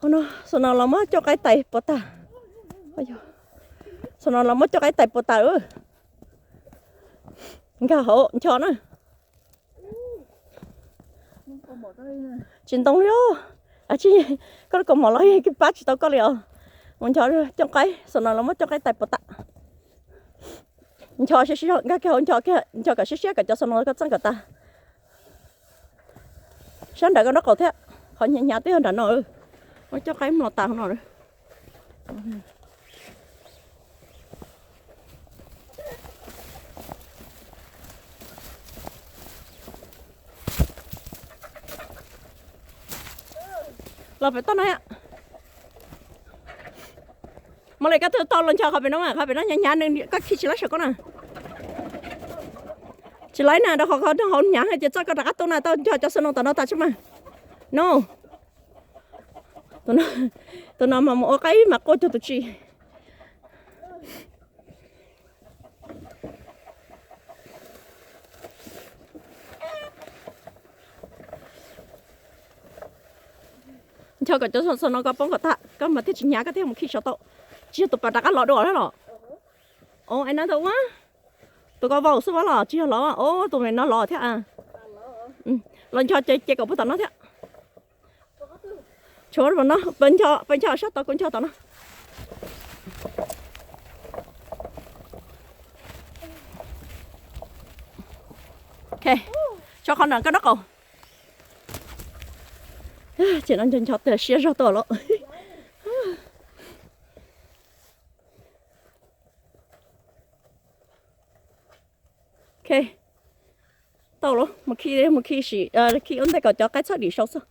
Hauv no, xaum no los muab coj qaib tais puas tas. Xaum no los muab coj qaib tais puas tas. Nkag hauv ncho na. Tsis ntoo li os. Koj lub kaus mom los yeej pab tsis tau koj li os. Mus ncho coj qaib, xaum no los muab coj qaib tais puas tas. Ncho siab siab, nkag kiag hauv ncho, ncho kom siab siab kom cov xaum no koj txeej kom tas. Sab nram koj nraub qaum thiab, qhov hnyav hnyav twb yog nram no. Muab coj qaib mlo tas hauv no. Los pem toj no. Mos Lis, koj twb tau los ncho qhov pem no, qhov pem no hnyav hnyav, koj khi tsis laib saum koj na. Tsis laib na, rau qhov koj hauv hnyav ces txoj koj rov qab tuaj na, tau ncho cov xaum no tom no tas tsis mas. No, tus no mas mus ua qaib mas quaj cuag tus tsis. Ncho kom cov xaum no koj poob kom tag, koj mas thiaj tsis hnyav, koj thiaj mus khi saum tau. Tsis yog tus pas rov qab los dua thiab los? Os, es no tau ua, tus ko vau xwb los tsis yog los? Os, tus me no los thiab. Los ncho ces kom puag tom no thiab. Tshuav no, pab ncho sab tod, kuv ncho tom no. Tso qhov no koj nraub qaum. Ces no ncho ncho tias siab zog tuaj los. Ok, tau los mus khi, mus khi sim, khi ua ntej kom cov qaib txhob dim sau xwb.